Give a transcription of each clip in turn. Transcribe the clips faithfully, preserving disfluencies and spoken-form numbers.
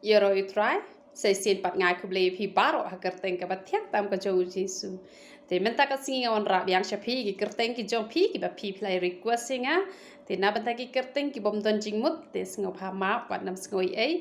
Ïaroh ïa u Trai, sa shisien pat nga ai khublei ïa phi baroh ha ka kyrteng kaba thiang tam ka jong u Jisu. Te mynta ka sngi nga wanrah biang sha phi ki kyrteng ki jong phi kiba phi phi la request ïa nga. Te na bynta ki kyrteng ki bym don jingmut, te sngewbha map, wat nym sngew ei ei.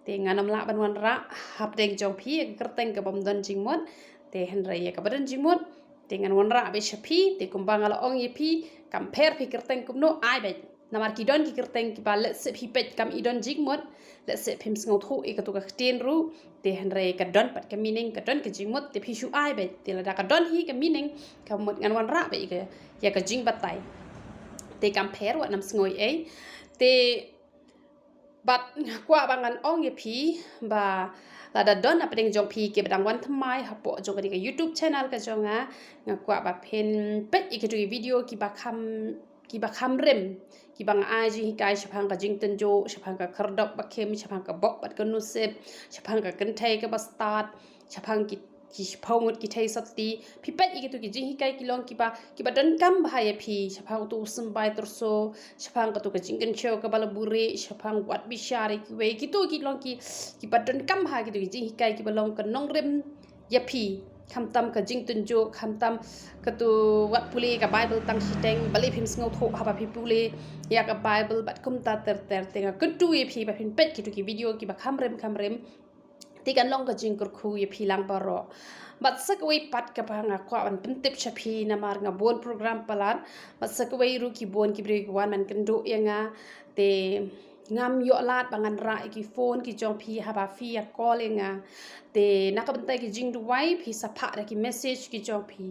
Te ngan ym lah ban wanrah hapdeng jong phi ïa ka kyrteng ka bym don jingmut. Te hynrei ïa kaba don jingmut, te ngan wanrah beit sha phi. Te kumba nga la ong ïa phi, kam pher phi kyrteng kumno, ai beit. Namar ki don ki kyrteng kiba lehse phi peit kam i don jingmut, lehse phim sngewthuh ïa katu ka ktien ruh. Te hynrei ka don pat ka meaning, ka don ka jingmut, te phi shu ai beit. Te lada ka don hi ka meaning, ka mut ngan wanrah beit ïa ka, ïa ka jingbatai. Te kam pher, wat nym sngew ei ei. Te bad nga kwah ba ngan ong ïa phi ba lada don hapdeng jong phi kiba dang wan thymmai hapoh jong kane ka YouTube channel ka jong nga, nga kwah ba phin peit ïa kitu ki video kiba kham, kiba kham rim, kiba nga ai jinghikai shaphang ka jingtynjuh, shaphang ka khyrdop ba khim, shaphang ka bok bad ka nusip, shaphang ka kynthei kaba stad, shaphang ki, ki shiphew ngut ki theisotti. Phi peit ïa kitu ki jinghikai ki long kiba, kiba donkam bha ïa phi, shaphang utu u symbai tyrso, shaphang katu ka jingkynshew kaba la buhrieh, shaphang wat bishar ïa kiwei, kitu ki long ki, kiba donkam bha kitu ki jinghikai kiba long ka nongrim ïa phi. Khamtam ka jingtynjuh, khamtam katu wat pule ka Bible tang shiteng, balei phim sngewthuh haba phi pule ïa ka Bible bad kumta ter ter. Te nga kyntu ïa phi ba phin peit kitu ki video kiba kham rim kham rim. Te kan long ka jingkyrkhu ïa phi lang baroh. Bad sa kawei pat kaba nga kwah ban pyntip sha phi namar nga bun program palat. Bad sa kawei ruh ki bun ki briew ki wan ban kynduh ïa nga. Te ngam ïoh lad ba ngan rah ïa ki phone ki jong phi haba phi ïa call ïa nga. Te na ka bynta ki jingduwai phi sa phah da ki message ki jong phi.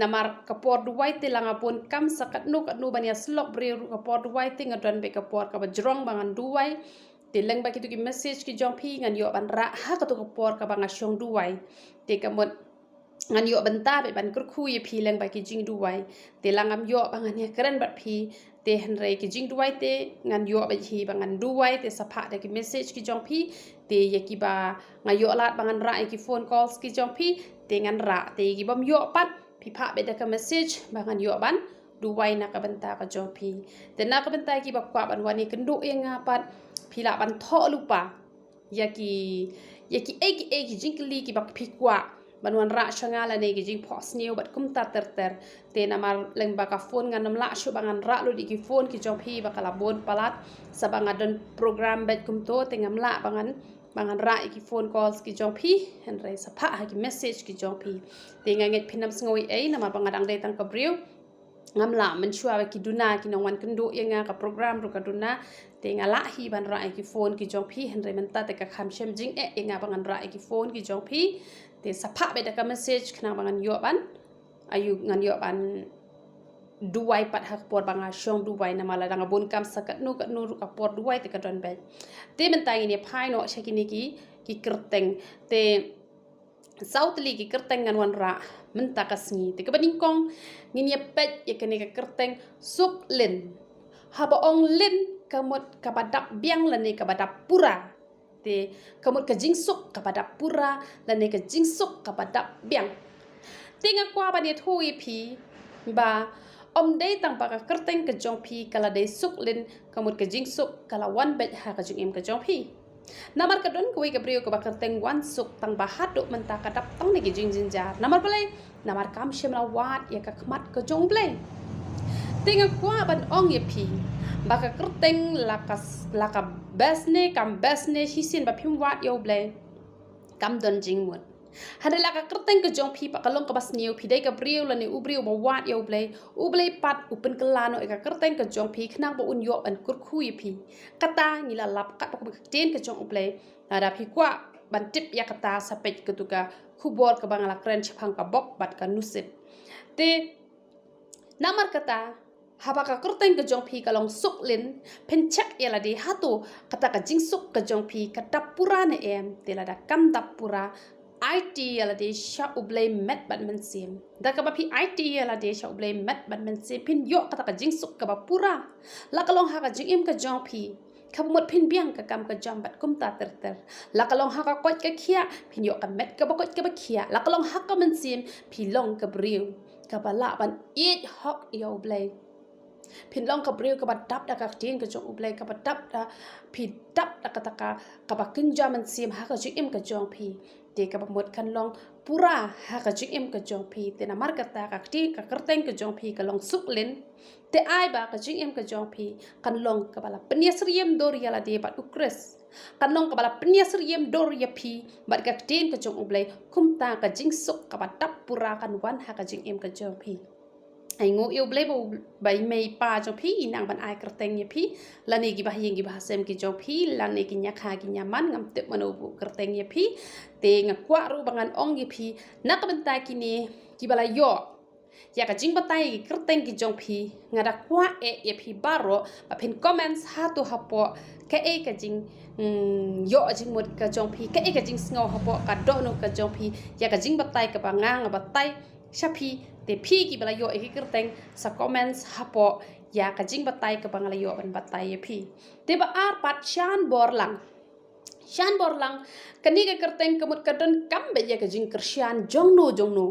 Namar ka por duwai te la nga bun kam sa katno katno ban ïa slok briew ruh ka por duwai te nga don beit ka por kaba jrong ba ngan duwai. Te lyngba kitu ki message ki jong phi ngan ïoh ban rah ha katu ka por kaba nga shong duwai. Te ka mut ngan ïoh bynta beit ban kyrkhu ïa phi lyngba ki jingduwai. Te la ngam ïoh ba ngan ïa kren bad phi, te hynrei ki jingduwai te ngan ïoh beit hi ba ngan duwai, te sa phah da ki message ki jong phi. Te ïa kiba nga ïoh lad ba ngan rah ïa ki phone calls ki jong phi, te ngan rah. Te ïa ki bym ïoh pat, phi phah beit da ka message ba ngan ïoh ban duwai na ka bynta ka jong phi. Te na ka bynta kiba kwah ban wan ïakynduh ïa nga pat, phi lah ban thoh lypa ïa ki, ïa kiei kiei ki jingkylli kiba phi kwah ban wanrah sha nga lane ki jingphohsniew bad kumta ter ter. Te namar lyngba ka phone ngan ym lah shuh ba ngan rah lut ïa ki phone ki jong phi ba ka la bun palat, sa ba nga don program beit kumto te ngam lah ba ngan, ba ngan rah ïa ki phone calls ki jong phi. Hynrei sa phah ha ki message ki jong phi. Te nga ngeit phin ym sngew ei ei namar ba nga dang dei tang ka briew. Ngam lah, mynshuwa ba ki duna ki nang wan kynduh ïa nga, ka program ruh ka duna. Te nga lah hi ban rah ïa ki phone ki jong phi, hynrei mynta te ka kham shem jingeh ïa nga ba ngan rah ïa ki phone ki jong phi. Te sa phah beit da ka message khnang ba ngan ïoh ban, aïu, ngan ïoh ban duwai pat ha ka por ba nga shong duwai, namar lada nga bun kam sa katno katno ruh ka por duwai te ka don beit. Te mynta ngin ïa phai noh sha kine ki, ki kyrteng. Te saw tylli ki kyrteng ngan wanrah mynta ka sngi. Te kaba nyngkong ngin ïa peit ïa kane ka kyrteng Suk Lin. Haba ong lin ka mut kaba dap biang lane kaba dap pura. Te ka mut ka jingsuk kaba dap pura lane ka jingsuk kaba dap biang. Te nga kwah ban ïathuh ïa phi ba ym dei tang ba ka kyrteng ka jong phi ka la dei Suk Lin, ka mut ka jingsuk ka la wan beit ha ka jingim ka jong phi. Namar ka don kawei ka briew kaba kyrteng Wansuk, tang ba haduh mynta ka dap tang na ki jingjynjar. Namar balei? Namar kam shym la wad ïa ka khmat ka jong U Blei. Te nga kwah ban ong ïa phi ba ka kyrteng la ka, la ka best ne kam best ne, shisien ba phim wad ïa U Blei, kam don jingmut. Hynrei la ka kyrteng ka jong phi pat ka long kaba sniew, phi dei ka briew lane u briew ba wad ïa U Blei, U Blei pat u pynkylla noh ïa ka kyrteng ka jong phi khnang ba un ïoh ban kyrkhu ïa phi. Kata ngi la lap katba kum ka ktien ka jong U Blei. Lada phi kwah ban tip ïa kata sa peit katu ka khubor kaba nga la kren shaphang ka bok bad ka nusip. Te namar kata, haba ka kyrteng ka jong phi ka long Suk Lin, phin check ïa lade hato kata ka jingsuk ka jong phi ka dap pura ne em. Te lada kam dap pura, aiti ïa lade sha U Blei met bad mynsiem. Da kaba phi aiti ïa lade sha U Blei met bad mynsiem, phin ïoh kata ka jingsuk kaba pura. La ka long ha ka jingim ka jong phi, kaba mut phin biang ka kam ka jam bad kumta ter ter. La ka long ha ka koit ka khiah, phin ïoh ka met kaba koit kaba khiah. La ka long ha ka mynsiem, phi long ka briew kaba lah ban ïeit hok ïa U Blei. Phin long ka briew kaba dap da ka ktien ka jong U Blei, kaba dap da, phi dap da kata ka, kaba kynja mynsiem ha ka jingim ka jong phi. Te kaba mut kan long pura ha ka jingim ka jong phi. Te namar kata ka ktien, ka kyrteng ka jong phi ka long Suk Lin. Te ai ba ka jingim ka jong phi kan long kaba la pynïasyriem dur ïa lade bad U Khrist. Kan long kaba la pynïasyriem dur ïa phi bad ka ktien ka jong U Blei, kumta ka jingsuk kaba dap pura kan wan ha ka jingim ka jong phi. Ai nguh ïa U Blei ba, ba i mei i pa jong phi i nang ban ai kyrteng ïa phi, lane kiba ha ïing kiba ha sem ki jong phi, lane ki ñiakha ki ñiaman, ngam tip mano ba kyrteng ïa phi. Te nga kwah ruh ba ngan ong ïa phi na ka bynta kine kiba la ïoh ïa ka jingbatai ïa ki kyrteng ki jong phi, nga da kwah eh ïa phi baroh ba phin comment hato hapoh kaei ka jing, mm, ïoh jingmut ka jong phi, kaei ka jingsngew hapoh ka dohnud ka jong phi ïa ka jingbatai kaba nga nga batai sha phi. Te phi kiba la ïoh ïa ki kyrteng, sa comment hapoh ïa ka jingbatai kaba nga la ïoh ban batai ïa phi. Te ba ar pat, Shan Borlang. Shan Borlang, kane ka kyrteng ka mut ka donkam beit ïa ka jingkyrshan jongno jongno.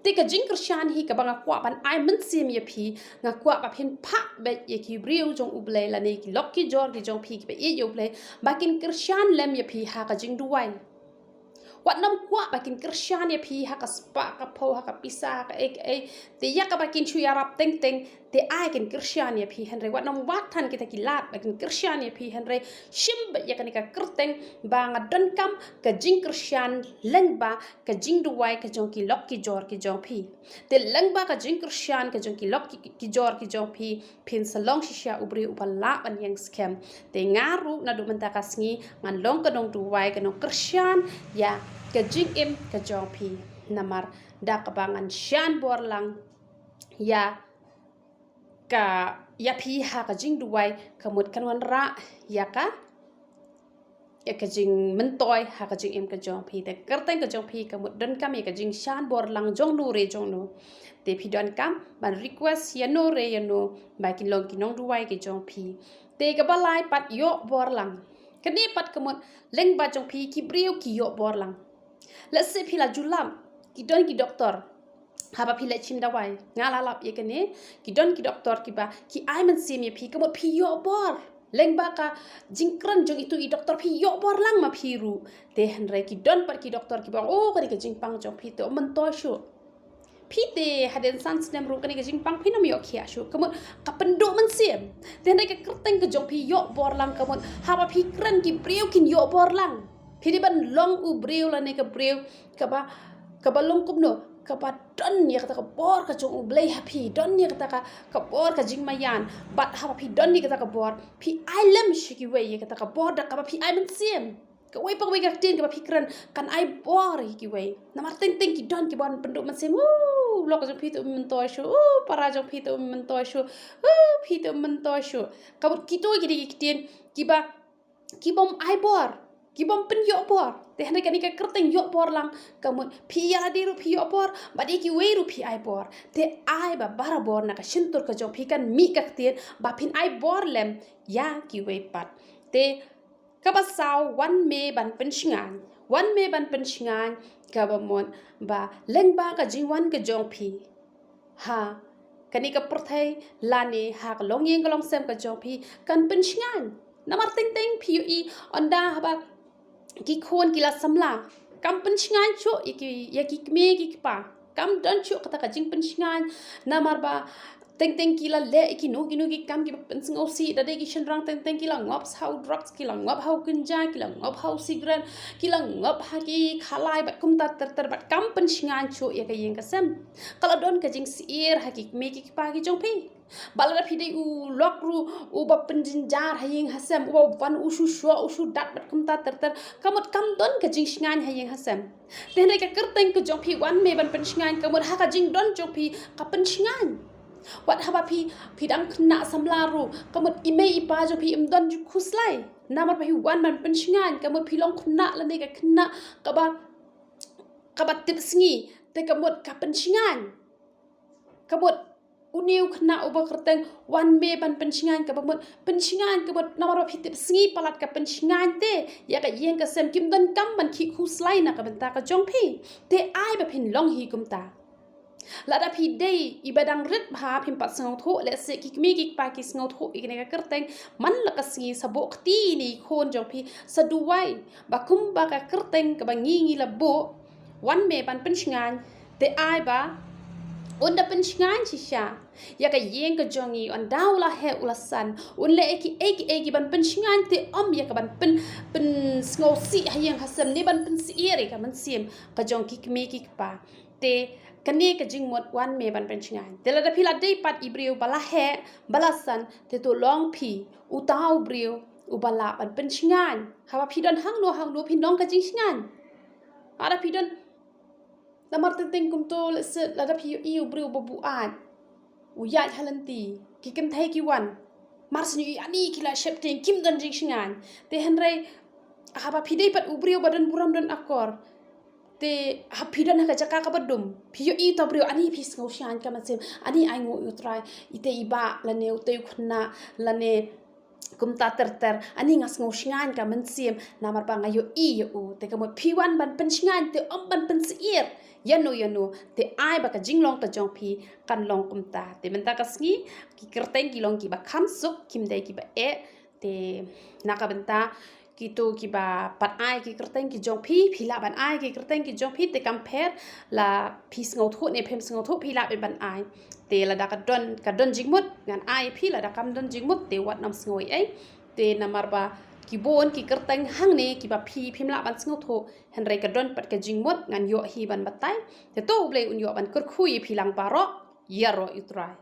Te ka jingkyrshan hi kaba nga kwah ban ai mynsiem ïa phi, nga kwah ba phin phah beit ïa ki briew jong U Blei lane ki lok ki jor ki jong phi kiba ïeit ïa U Blei, ba kin kyrshan lem ïa phi ha ka jingduwai. Wat nym kwah ba kin kyrshan ïa phi ha ka spah ka phew, ha ka pisa, ha kaei kaei. Te ïa kaba kin shu ïarap teng teng, te ai kin kyrshan ïa phi, hynrei wat nym wad than kita ki lad ba kin kyrshan ïa phi, hynrei shim beit ïa kane ka kyrteng ba nga donkam ka jingkyrshan lyngba ka jingduwai ka jong ki lok ki jor ki jong phi. Te lyngba ka jingkyrshan ka jong ki lok ki, ki jor ki jong phi, phin sa long shisha u briew uba lah ban ïeng skhem. Te nga ruh naduh mynta ka sngi ngan long ka nongduwai, ka nongkyrshan ïa ka jingim ka jong phi. Namar da kaba ngan shan bor lang ïa ka, ïa phi ha ka jingduwai, ka mut kan wanrah ïa ka, ïa ka jingmyntoi ha ka jingim ka jong phi. Te kyrteng ka jong phi ka mut donkam ïa ka jingshan bor lang jongno re jongno. Te phi donkam ban request ïano re ïano ba kin long ki nongduwai ki jong phi. Te kaba lai pat, Ïoh Bor Lang. Kane pat ka mut lyngba jong phi ki briew ki ïoh bor lang. Let's say phi la ju lap, ki don ki doktor, haba phi leit shim dawai, nga la lap ïa kane, ki don ki doktor kiba ki ai mynsiem ïa phi, ka mut phi ïoh bor. Lyngba ka jingkren jong itu i doktor phi ïoh bor lang ma phi ruh. Te hynrei ki don pat ki doktor kiba ong, oh, kane ka jingpang jong phi te ym myntoi shuh. Phi te hadien san snem ruh kane ka jingpang phin ym ïoh khiah shuh, ka mut ka pynduh mynsiem. Te hynrei ka kyrteng ka jong phi Ïoh Bor Lang ka mut haba phi kren ki briew kin ïoh bor lang. Phi dei ban long u briew lane ka briew kaba, kaba long kumno, kaba don ïa kata ka bor ka jong U Blei ha phi, don ïa kata ka, ka bor ka jingmaïan. Bad haba phi don ïa kata ka bor, phi ai lem sha kiwei ïa kata ka bor da kaba phi ai mynsiem. Kawei pa kawei ka ktien kaba phi kren kan ai bor ïa kiwei. Namar teng teng ki don kiba wan pynduh mynsiem, uh, lok jong phi te ym myntoi shuh, uh, para jong phi te ym myntoi shuh, uh, phi te ym myntoi shuh. Ka mut kito ki dei ki ktien kiba, ki bym ai bor, ki bym pynïoh bor. Te hynrei kane ka kyrteng Ïoh Bor Lang ka mut phi ïa lade ruh phi ïoh bor, bad ïa kiwei ruh phi ai bor. Te ai ba barabor na ka shyntur ka jong phi kan mih ka ktien ba phin ai bor lem ïa kiwei pat. Te kaba saw, Wan Me Ban Pynshngaiñ. Wan Me Ban Pynshngaiñ kaba mut ba lyngba ka jingwan ka jong phi ha kane ka pyrthei lane ha ka longïing ka longsem ka jong phi kan pynshngaiñ. Namar teng teng phi ïohi, ynda haba ki khun ki la samla, kam pynshngaiñ shuh ïa ki, ïa ki kmie ki kpa. Kam don shuh kata ka jingpynshngaiñ. Namar ba teng teng ki la leh ïa kino kino ki kam kiba pynsngewsih. Da dei ki shynrang teng teng ki la ngop ha u drugs, ki la ngop ha u kynja, ki la ngop ha u sigret, ki la ngop ha ki khalai bad kumta ter ter, bad kam pynshngaiñ shuh ïa ka ïing ka sem. Ka la don ka jingsyier ha ki kmie ki kpa ki jong phi. Bad lada phi dei u lok ruh uba pynjynjar ha ïing ha sem, uba wan u shu shoh u shu dat bad kumta ter ter, ka mut kam don ka jingshngaiñ ha ïing ha sem. Te hynrei ka kyrteng ka jong phi Wan Me Ban Pynshngaiñ ka mut ha ka jingdon jong phi ka pynshngaiñ. Wat haba phi, phi dang khynnah samla ruh, ka mut i mei i pa jong phi im don ju khuslai. Namar ba phi wan ban pynshngaiñ, ka mut phi long khynnah lane ka khynnah kaba, kaba tip sngi, te ka mut ka pynshngaiñ. Ka mut une u khynnah uba kyrteng Wan Me Ban Pynshngaiñ kaba mut pynshngaiñ, ka mut namar ba phi tip sngi palat ka pynshngaiñ te ïa ka ïing ka sem, kim donkam ban khih khuslai na ka bynta ka jong phi. Te ai ba phin long hi kumta. Lada phi dei iba dang rit bha phim pat sngewthuh, lehse ki kmie ki kpa ki sngewthuh ïa kane ka kyrteng, man la ka sngi sa buh kti ïa i khun jong phi, sa duwai ba kumba ka kyrteng kaba ngi ngi la buh, wan me ban pynshngaiñ, te ai ba un da pynshngaiñ shisha ïa ka ïing ka jong ngi, ynda u la heh u la san, un leh ïa kiei kiei ki ban pynshngaiñ, te ym ïa ka ban pyn, pynsngewsih ha ïing ha sem ne ban pynsyier ïa ka mynsiem ka jong ki kmie ki kpa. Te kane ka jingmut wan me ban pynshngaiñ. Te lada phi la dei pat i briew ba la heh ba la san, te to long phi uta u briew uba lah ban pynshngaiñ. Haba phi don hangno hangno phin long ka jingshngaiñ. Lada phi don, namar teng teng kumto, lehse lada phi ïohi u briew ba buaid, u ïaid ha lynti, ki kynthei ki wan, mar shu ïohi ani ki la sheptieng, kim don jingshngaiñ. Te hynrei haba phi dei pat u briew ba don burom don akor, te haba phi don ha ka jaka kaba dum, phi ïohi uta u briew, ani phi sngewshngaiñ ka mynsiem, ani ai nguh ïa u Trai, ite i bah lane ute u khynnah lane kumta ter ter, ani nga sngewshngaiñ ka mynsiem namar ba nga ïohi ïa u. Te ka mut phi wan ban pynshngaiñ, te ym ban pynsyier ïano ïano, te ai ba ka jinglong ka jong phi kan long kumta. Te mynta ka sngi ki kyrteng ki long kiba kham suk, kim dei kiba eh. Te na ka bynta kito kiba pat ai ki kyrteng ki jong phi, phi lah ban ai ki kyrteng ki jong phi, te kam pher la phi sngewthuh ne phim sngewthuh, phi lah beit ban ai. Te lada ka don, ka don jingmut ngan ai phi, lada kam don jingmut te wat nym sngew ei ei. Te namar ba ki bun ki kyrteng hangne kiba phi phim lah ban sngewthuh, hynrei ka don pat ka jingmut, ngan ïoh hi ban batai. Te to U Blei un ïoh ban kyrkhu ïa phi lang baroh. Ïaroh ïa U Trai.